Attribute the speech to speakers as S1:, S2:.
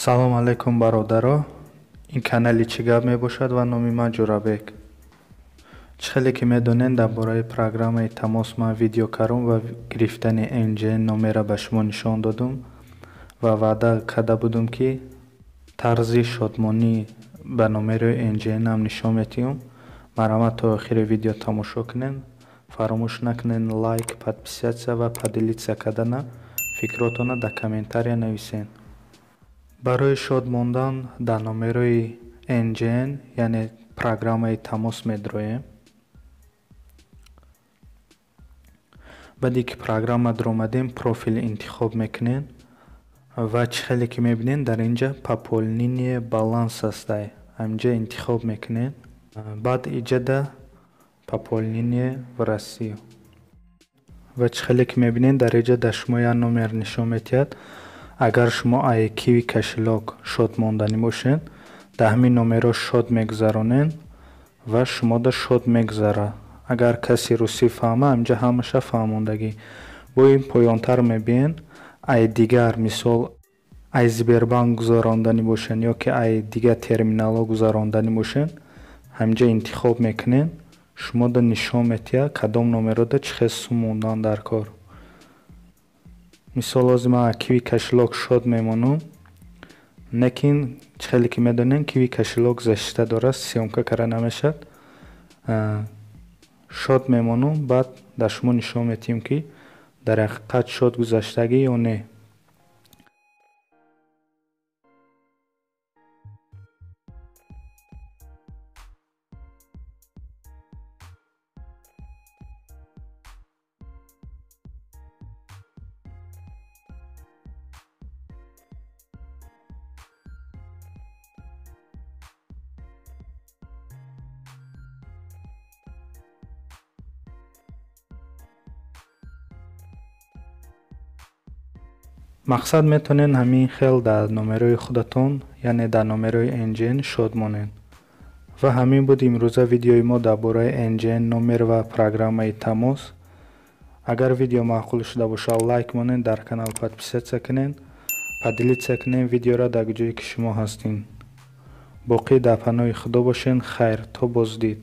S1: Салом алейкум, бародаро. Ин канали «Чӣ гап» мебошад ва номи ман Ҷӯрабек. Чӣ хеле ки медонед, дар бораи программаи тамос ман видео кардум ва гирифтани НГН номерро ба шумо нишон додум ва ваъда карда будум, ки тарзи шодмонӣ ба номерои НГНам нишон метиҳум. Марҳамат, то охири видео тамошо кунед. Фаромӯш накунед лайк, подписаться ва поделиться кардана. Фикротонро дар комментария нависед. Барои шод мондан дар номерои НГН, яъне программаи тамос, медроем. Баъде ки программа даромадем, профил интихоб мекунед ва чӣ хеле ки мебинед, дар инҷа «Пополнение баланс» ҳастай, ҳаминҷа интихоб мекунед. Баъд иҷада «Пополнение в Россию». Ва чӣ хеле ки мебинед, дар инҷа дар шумо як номер нишон медиҳад. Агар шумо ай Киви кошелёк шод монданӣ бошед, дар ҳамин номерҳо шод мегузаронед ва шумода шод мегузарад. Агар касе русӣ фаҳма, ҳаминҷа ҳамаша фаҳмондагӣ. Бо ин поёнтар мебинед, ай дигар, мисол, ай Сбербанк гузаронданӣ бошед ё ки ай дигар терминалҳо гузаронданӣ бошед, ҳаминҷа интихоб мекунед, шумода нишон медиҳад, кадом номерҳода чӣ хел сум мондан дар кор. Мисол, ҳозир ман Киви кошелёк шод мемонам, лекин чӣ хеле ки медонем, Киви кошелёк защита дорад, съёмка карда намешавад. Шод мемонам, баъд дар шумо нишон медиҳем, ки дар ҳақиқат шод гузаштагӣ ё не. Мақсад, метавонед ҳамин хел дар номерҳои худатон, яъне дар номерҳои НГН шод монед. Ва ҳамин буд имрӯза видеои мо дар бораи НГН номер ва программаи тамос. Агар видео маъқул шуда бошад, лайк монед, дар канал подписаться кунед, поделиться кунед видеоро дар ҷое ки шумо ҳастед. Боқӣ дар паноҳи Худо бошед. Хайр, то боздид.